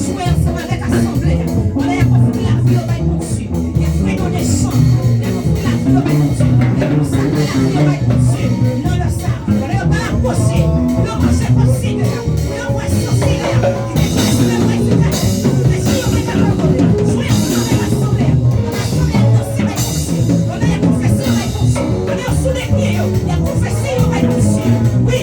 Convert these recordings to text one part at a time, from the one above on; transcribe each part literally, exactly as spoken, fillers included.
Jwe ansanm avèk asanble a. Pandan y ap ofri lavi yo bay Bondye, y ap redonnen san, y ap ofri lavi yo bay Bondye, y ap konsakre lavi yo bay Bondye. Nan lè sa a, pandan yo pa apwoche, pou yo manje kò Senyè a, pou yo bwè san Senyè a, ki te vèse nan Kay Zekarye, pou mesye yo te kapab jwe ansanm avèk asanble a. Pandan asanble a ap danse bay Bondye, pandan y ap konfese yo bay Bondye, pandan yo soude pye yo, y ap konfese yo bay Bondye. Wi,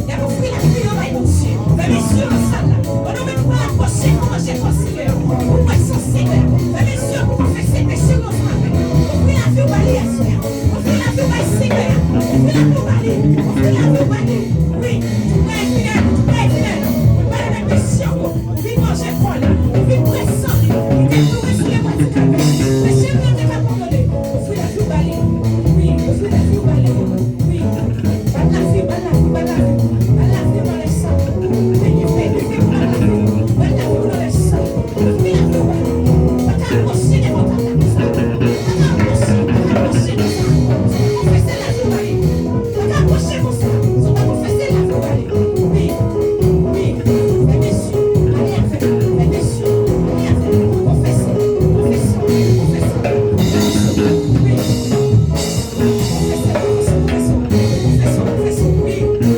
y ap ofri lavi yo bay Bondye. Fè mesye yo nan sal la. Pandan w menm pral apwoche pou manje kò Senyè a, pou bwè san Senyè a, fè mesye yo pou konfese peche yo ansanm avè l. Ofri lavi w ba li aswè a. Ofri lavi w bay Senyè a. Ofri lavi w ba li. Ofri lavi w ba li. Wi, Pè etènèl, Pè etènèl, ou pa renmen peche yo. Ou vin manje kò l, ou vin bwè san li, ki te kouri sou lebwa di Kalvè. Peche nou yo te ka padone. Ofri lavi w ba li. Wi, ofri lavi w ba li. Wi. Ban lavi, ban lavi, ban lavi. Ban lavi nan lè sa. Vini, vini, vini, ban lavi. Ban lavi nan lè sa. Ofri lavi w ba li. Pa ka apwoche devan tab la konsa. Pa ka apwoche, pa ka apwoche konsa. Konfese lavi w ba li. Pa ka apwoche konsa. Sa w pa konfese lavi w ba li. Wi, wi, fè mesye, ale avèk, fè mesye, ale avèk, konfese, konfese, konfese, konfese, wi, konfese, konfese, konfese, konfese, konfese, wi, wi.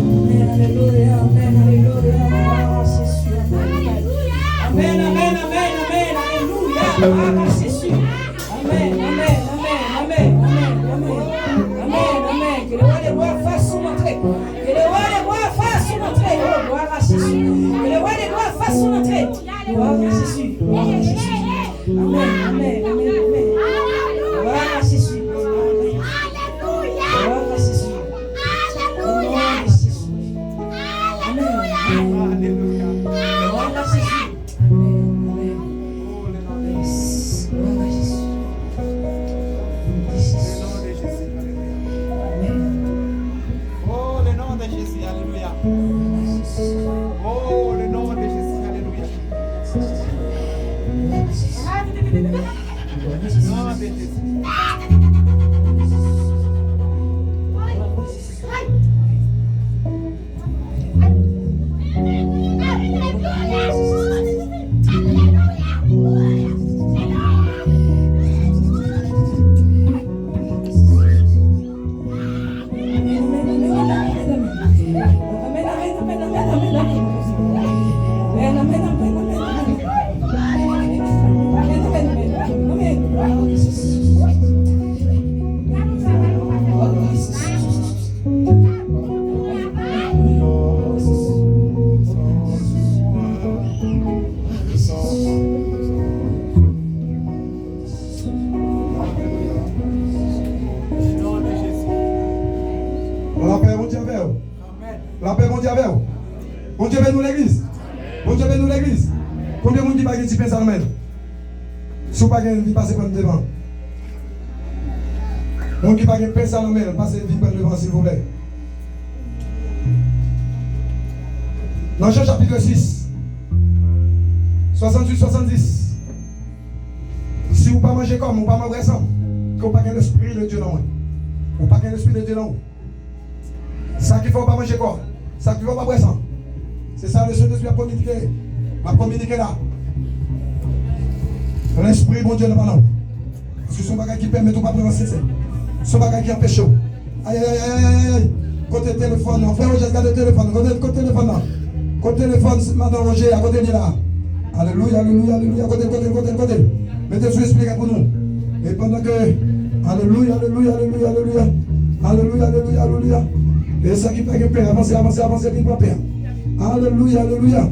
Amèn, alelouya, amèn, alelouya. Amèn, amèn, amèn, amèn, alelouya. Glwa a Jezi. Amèn, amèn, amèn, amèn, amèn, amèn. Amèn, amèn. Que le roi des rois fasse son entrée. Que le roi des rois fasse son entrée. Oh, gloire à Jésus. Que le roi des rois fasse son entrée. Gloire à Jésus. Gloire à Jésus. Amèn, amèn, amèn, amèn. Gloire à Jésus. Gloire à Jésus. Au nom de Jésus. Amèn, amèn. Gloire à Jésus. Amèn, amèn. Yes. Gloire à Jésus. Yes. Amèn. Oh, le nom de Jésus, alelouya. Oh, le nom de Jésus, alelouya. Nom de Jésus. Lapè Bondye avè w. Lapè Bondye avè w. Bondye beni w, legliz. Bondye beni w, legliz. Konbyen moun ki pa gen ti pen sa nan men l? Si w pa gen, vin pase pran devan. Moun ki pa gen pen sa nan men l, pase vin pran devan, silvouplè. Nan Jan chapit sis, swasannwit, swasanndis. Si ou pa manje kò m, ou pa bwè san m, ke ou pa gen Lespri de Dye nan mwen. Ou pa gen Lespri de Dye nan ou. Sa ki fè w pa manje kò, sa ki fè w pa bwè san, se sa le Sentespri ap kominike. M ap kominike la. Lespri Bondye nan pa nan w. Paske se yon bagay ki pèmèt ou pa pran sensè. Se yon bagay ki anpeche w. Ay, ay, ay, ay, ay, ay, ay. Kote telefòn nan? Frè Rojès, gade telefòn nan. Kote, kote telefòn nan? Kote telefòn madan Roje a? Kote li la? Alelouya, alelouya, alelouya. Kote, kote, kote, kote? Mete sou espri pou nou. E pandan ke, alelouya, alelouya, alelouya, alelouya. Alelouya, alelouya, alelouya. E sa ki pa gen pen, avanse, avanse, avanse, vin pran pen. Alelouya, alelouya.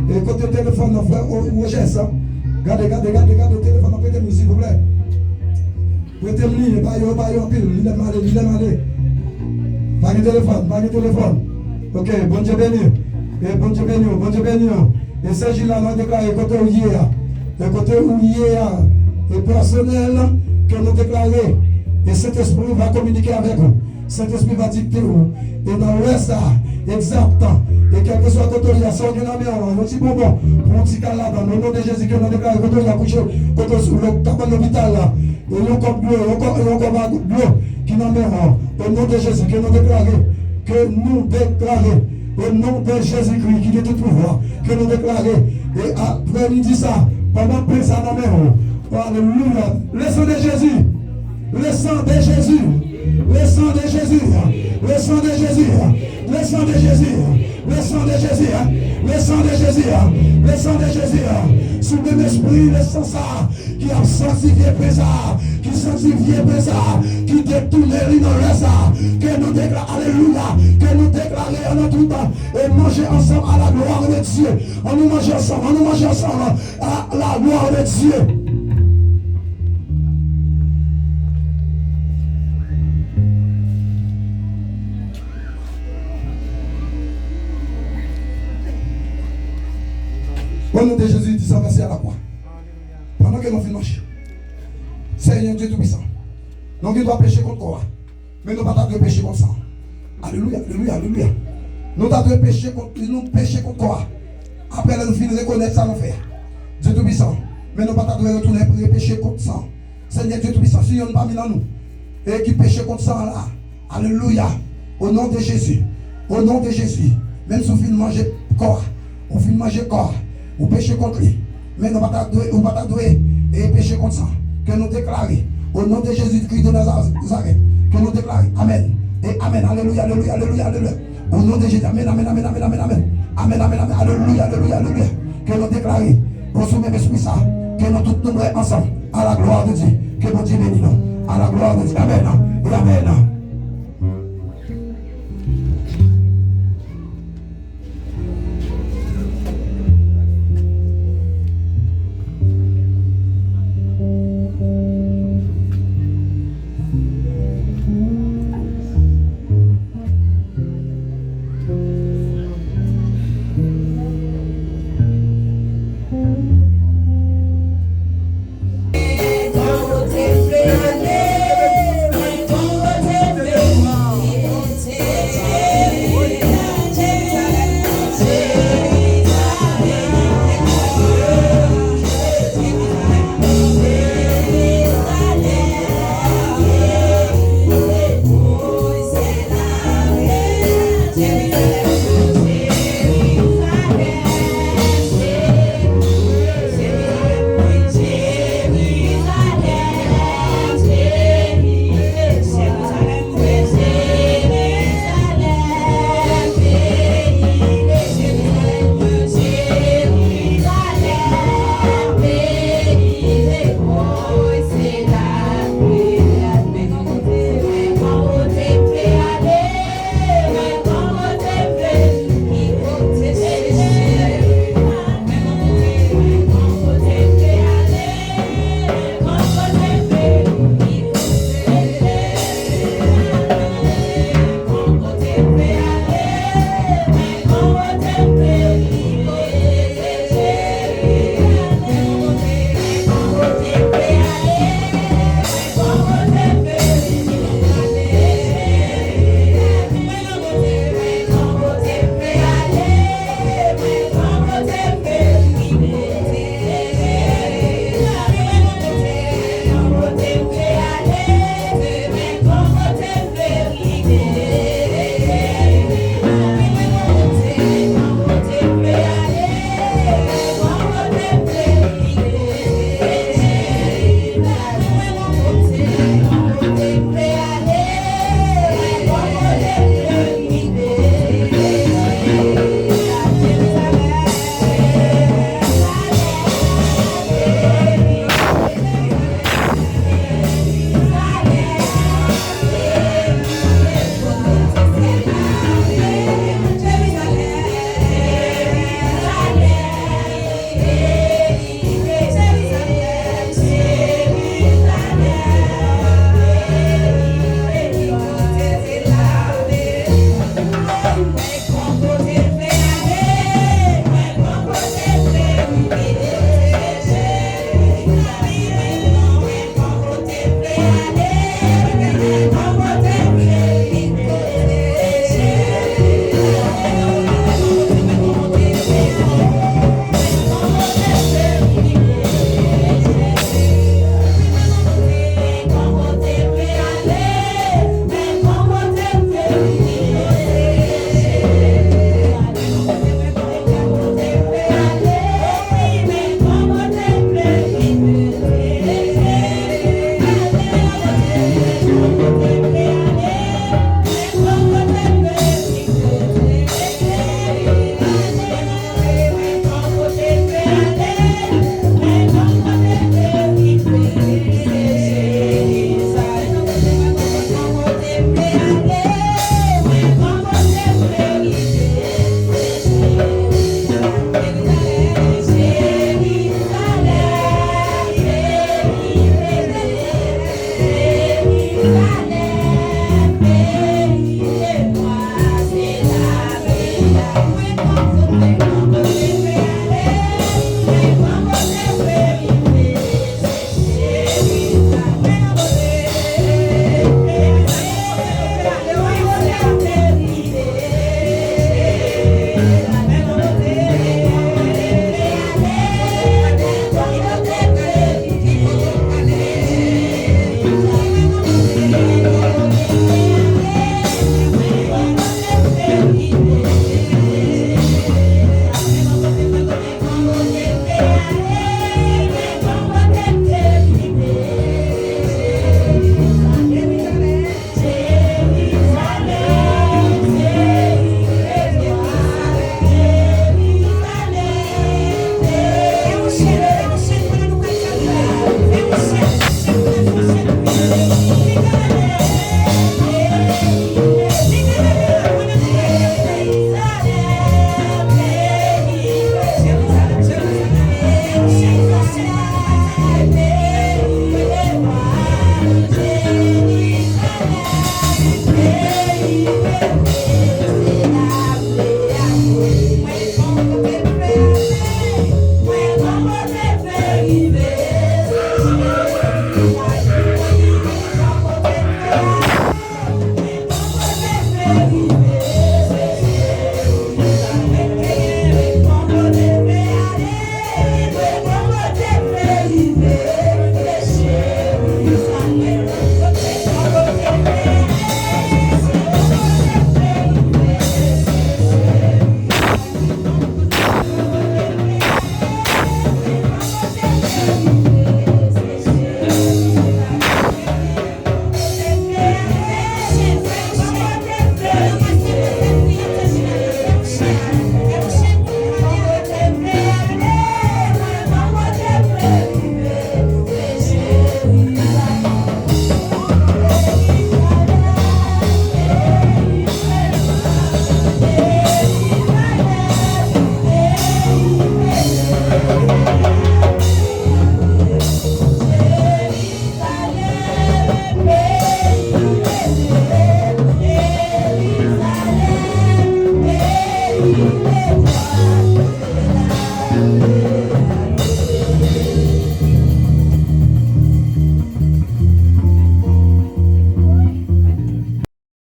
E kote telefòn nan, frè O-, Rojès, a? Gade, gade, gade, gade telefòn nan, prete m li, silvouplè. Prete m li, e ba yo, ba yo anpil. Li lè m ale, li lè m ale. Pa gen telefòn, pa gen telefòn. Ok, Bondye beni. E Bondye beni w, Bondye beni w. E sè Jil la, nou deklare kote ou ye a. E kote ou ye a. E pèsonèl ke nou deklare. E Sentespri va kominike avèk ou. Sentespri va dikte ou. E nan lè sa, egzaktan. E kèlkeswa kote w ye a, sa w gen nan men w, yon ti bonbon, pran yon ti kal ladan l. O non de Jezi, ke nou deklare kote w ye a kouche, kote w sou lo-, kabann lopital la. E yon kòp dlo, yon kò-, yon kòb a dlo ki nan men w. O non de Jezi, ke nou deklare, ke nou deklare, o non de Jezikri ki gen tout pouvwa, ke nou deklare. E apre li di sa, pandan pen sa nan men w, alelouya, le sang de Jésus, le sang de Jésus, le sang de Jésus, le sang de Jésus, le sang de Jésus, le sang de Jésus, le sang de Jésus, le sang de Jésus, sou menm espri, le sang sa, ki ap sanktifye pen sa a, ki sanktifye pen sa a, ki detounen li nan lè sa a, ke nou deklare, alelouya, ke nou deklare an nan tout tan, e manje ansanm à la gloire de Dieu. Ann nou manje ansanm, ann nou manje ansanm, à la gloire de Dieu. O non de Jezi, di sa vèse a lakwa. Pandan ke nou fin manje. Senyè Dye Toupisan, nou gen dwa peche kont kò a, men nou pa ta dwe peche kont san. Alelouya, alelouya, alelouya. Nou ta dwe peche kont, nou peche kont kò a. Apre lè nou fin rekonèt sa nou fè a. Dye Toupisan, men nou pa ta dwe retounen repeche kont san. Senyè Dye Toupisan, si yonn pami nan nou, e ki peche kont san an la, alelouya, o non de Jezi, o non de Jezi, menm si w fin manje kò a, ou fin manje kò a, ou peche kont li, men nou pa ta dwe, ou pa ta dwe, e peche kont san. Ke nou deklare, o non de Jezikri de Nazarèt, ke nou deklare, amèn, e amèn, alelouya, alelouya, alelouya, alelouya. O non de Jezi, amèn, amèn, amèn, amèn, amèn, amèn. Amèn, amèn, amèn, alelouya, alelouya, alelouya. Ke nou deklare, o sou menm espri sa, ke nou tout nou prè ansanm, à la gloire de Dieu. Ke Bondye beni nou, à la gloire de Dieu. Amèn, e amèn.